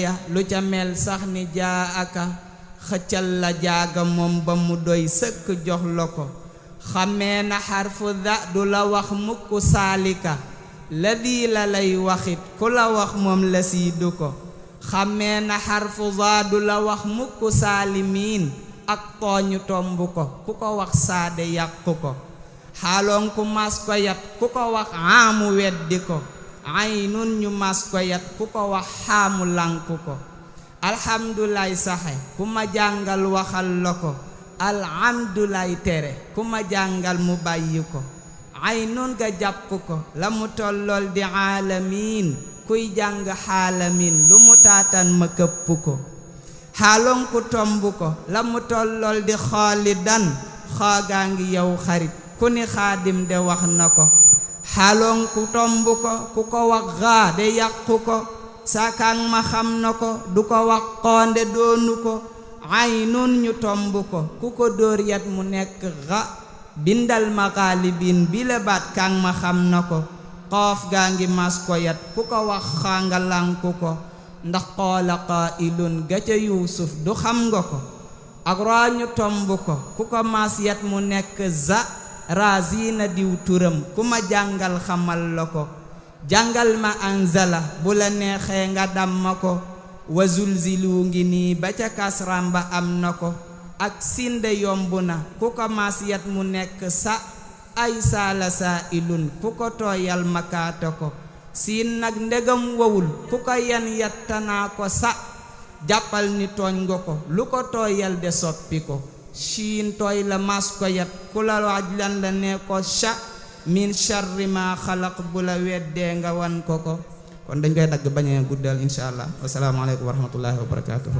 ya lu ca mel sax ni jaa aka xëccal la jaaga moom ba mu doy sëkk jox la ko xamee na xarfu da du la wax mukk saalika ladi la lay waxit ku la wax moom la siidu ko xamee na xarfu za du la wax mukk saalimiin ak tooñu tomb ko ku ko wax saade yàqu ko xaaloon ku mas ko yat ku ko wax aamu weddi ko aynun ñu mas ko yat ku ko wax xaamu lanku ko alhamdulay saxe ku ma jàngal waxal la ko alhamdulay tere ku ma jàngal mu bàyyi ko aynun ga jàpp ko la mu tollool di aalamiin kuy jàng xaalamin lu mu taatan ma këpp ko xaaloon ku tomb ko la mu tollool di xaalidan xaagaa ngi yow xarit ku ni xaadim de wax na ko xaaloon ku tomb ko ku ko wax xaa de yàqu ko saakaang ma xam na ko du ko wax xoonde doonu ko aynun ñu tomb ko ku ko dóor yat mu nekk xa bindal ma xaalibin bi la baat kaang ma xam na ko xoof gaa ngi mas ko yat ku ko wax xanga lanku ko ndax xoola qaa'ilun ga ca yuusuf du xam nga ko ak raa ñu tomb ko ku ko mas yat mu nekk za razina diw turam ku ma jàngal xamal la ko jàngal ma anzala bu la neexee nga damma ko wa zulzilu ngi nii ba ca kasram ba am na ko ak sinde yomb na ku ko mas yat mu nekk sa ay saala saa ilun ku ko tooyal makaata ko siin nag ndegam wowul ku ko yan yattanaa ko sa jàppal ni tooñ nga ko lu ko tooyal de soppi ko siin tooy la mas ko yat ku la waaj lan la ne ko sha min sharri ma xalaq bu la weddee nga wan ko ko kon dañ koy dagg bañ a guddal insha allah wassalaamu aleykum wa rahmatullahi wa barakatuhu